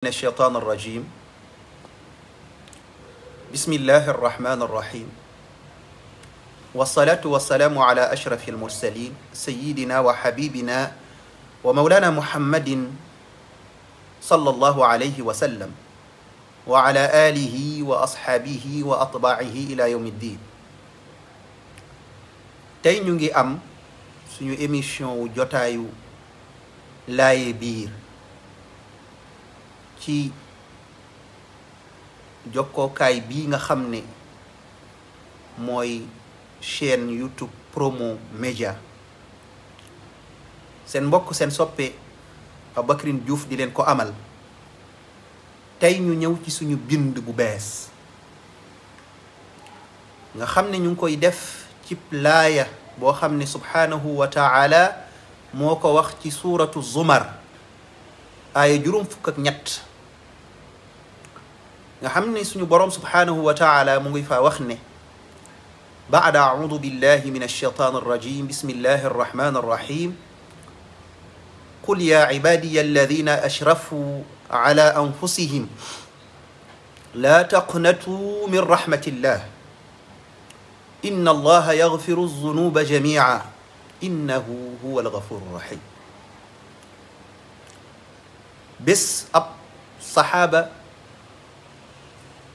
من الشيطان الرجيم. بسم الله الرحمن الرحيم، والصلاة والسلام على أشرف المرسلين سيدنا وحبيبنا ومولانا محمد صلى الله عليه وسلم وعلى آله وأصحابه وأطباعه إلى يوم الدين. tey ñu ngi am suñu émission jotaayu laaye biir ci jokkookaay bii nga xam ne mooy chaîne YouTube Promo Média. seen mbokk seen soppe Aboubacrin Diouf di leen ko amal. tey ñu ñëw ci suñu bind bu bees nga xam ne ñu ngi koy def ci laaya boo xam ne subhanahu wa ta'ala moo ko wax ci suuratu Zumar aaya juróom fukk ak ñett nga xam ne suñu boroom subhanahu wa ta'ala mu ngi fa wax ne ba'da a'uudu billahi min ash-shaytaan ar-rajiim bismillahi ar-rahmaan ar-rahiim qul yaa cibaadiya alladhiina ashrafuu ala anfusihim laa taqnatuu min rahmatillah inna allaha yaghfiru az-zunuuba jamii'an innahu huwa al-ghafuuru ar-rahiim. bés ab saxaaba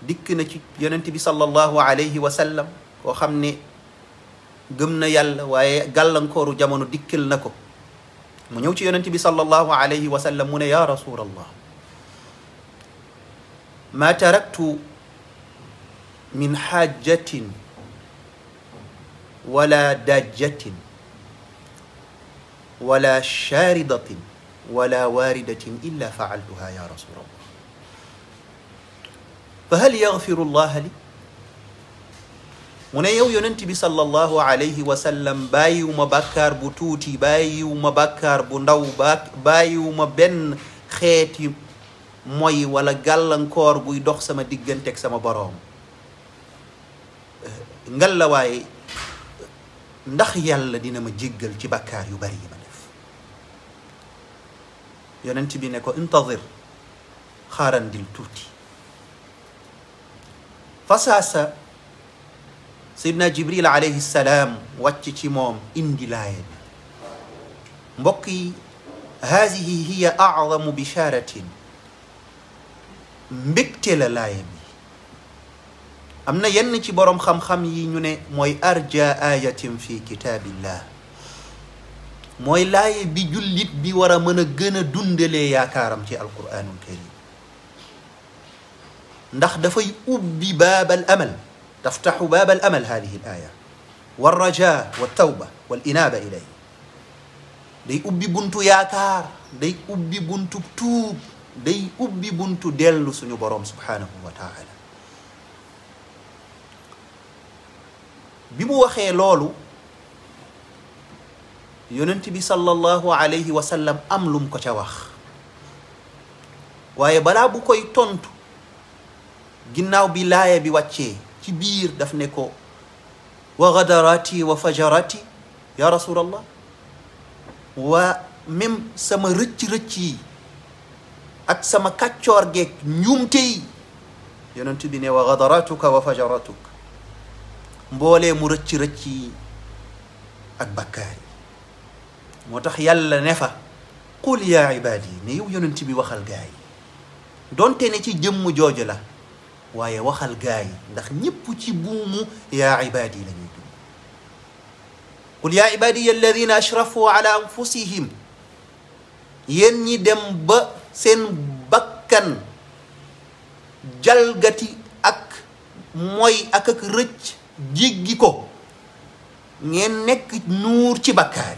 dikk na ci yonent bi sallallahu alayhi wa sallam koo xam ne gëm na yàlla waaye gàllankooru jamono dikkal na ko mu ñëw ci yonent bi sallallahu alayhi wa sallam mu ne yaa rasulallah maa taraktu min xaajatin wala dajjatin wala shaaridatin wala waaridatin illa faaltuha ya rasulallah fa hal yaghfiru llah li. mu ne yow yonent bi sallallahu alayhi wa sallam bàyyiwuma bàkkaar bu tuuti bàyyiwuma bàkkaar bu ndaw bàyyiwuma benn xeeti mooy wala gàllankoor buy dox sama digganteeg sama boroom. ngal la waaye ndax yàlla dina ma jéggal ci bàkkaar yu bari yi ma def. yonent bi ne ko intadir xaarandil tuuti. fasaasa Seydina Jibril alayhi salaam wàcc ci moom indi laaya bi. mbokk yi haadihi hiya a'zamu bishaaratin mbégte la laaya bi. am na yenn ci boroom xam-xam yi ñu ne mooy arja ayatin fi kitaabillah mooy laaya bi jullit bi war a mën a gën a dundalee yaakaaram ci alquraanul karim ndax dafay ubbi baabal amal taftaxu baabal amal haadihi al aaya wal rajaa wa tawba wal inaaba ilayhi day ubbi buntu yaakaar day ubbi buntu tuub day ubbi buntu dellu suñu boroom subhanahu wa taala. bi mu waxee loolu yonent bi sallallahu alayhi wa sallam am lum ko ca wax waaye balaa bu koy tontu ginnaaw bi laaya bi wàccee ci biir daf ne ko wa gadarati wa fajarati ya rasulallah waa même sama rëcc-rëcc yi ak sama kàccoor geeg njuumte yi yonent bi ne wa gadaratuka wa fajaratuk mboolee mu rëcc-rëcc yi ak bakkaar yi. moo tax yàlla ne fa qul yaa ibaadi ne yow yonent bi waxal gaay donte ne ci jëmm jooju la waaye waxal gaay ndax ñépp ci buumu yaa ibaadi la ñuy dund. qul yaa ibaadiya alladina ashrafu ala anfusihim yéen ñi dem ba seen bakkan jalgati ak mooy ak rëcc jéggi ko ngeen nekk nuur ci bakkaar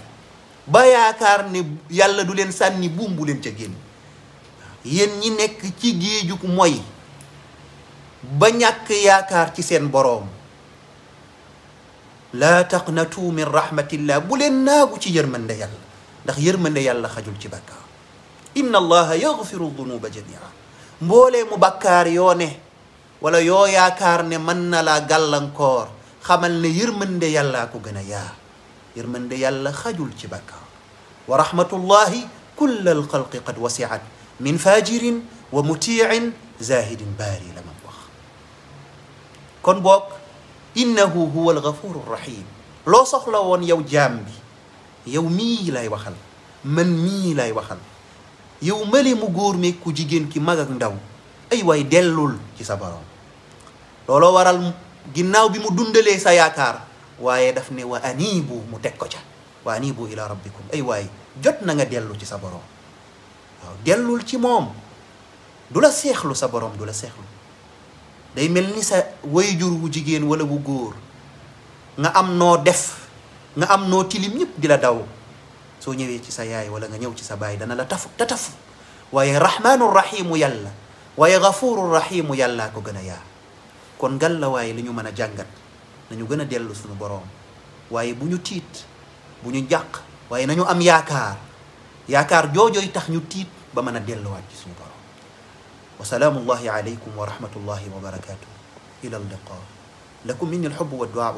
ba yaakaar ne yàlla du leen sànni buum bu leen ca génn. yéen ñi nekk ci géejug mooy ba ñàkk yaakaar ci seen boroom laa taqnatu min rahmatillah bu leen naagu ci yërmande yàlla ndax yërmande yàlla xajul ci bakkaar. inna allaha yaghfiru dunuba jamia mboolee mu bakkaar yoo ne wala yoo yaakaar ne mën na laa gàllankoor xamal ne yërmande yàllaa ko gën a yaa. yërmande yàlla xajul ci bakkaar. wa rahmatullahi kulla alxalqi qad wasiat min fajirin wa muti'in zahidin baari la mam wax kon boog innahu huwa alghafuru rahim loo soxla woon yow jaam bi yow mii lay waxal man mii lay waxal yow mali mu góor meeg ku jigéen ki mag ak ndaw ay waay dellul ci sa borom looloo waral ginnaaw bi mu dundalee sa yaakaar waaye daf ne wa anibu mu teg ko ca wa anibu ila rabbikum ay waay jot na nga dellu ci sa borom waaw dellul ci moom du la seexlu sa borom du la seexlu day mel ni sa wayjur wu jigéen wala wu góor nga am noo def nga am noo tilim ñëpp di la daw soo ñëwee ci sa yaay wala nga ñëw ci sa baay dana la tafu waaye rahmaanu rahimu yàlla waaye gafuru rahimu yàllaa ko gën a yaa kon ngal la waaye li ñu mën a jàngat nañu gën a dellu suñu boroom waaye bu ñu tiit bu ñu jàq waaye nañu am yaakaar joojooy tax ñu tiit ba mën a delluwaat ci suñu boroom wa salaamu llahi alaykum wa rahmatullahi wa barakatuh ila al liqa lakum minni al hubbu wa du'a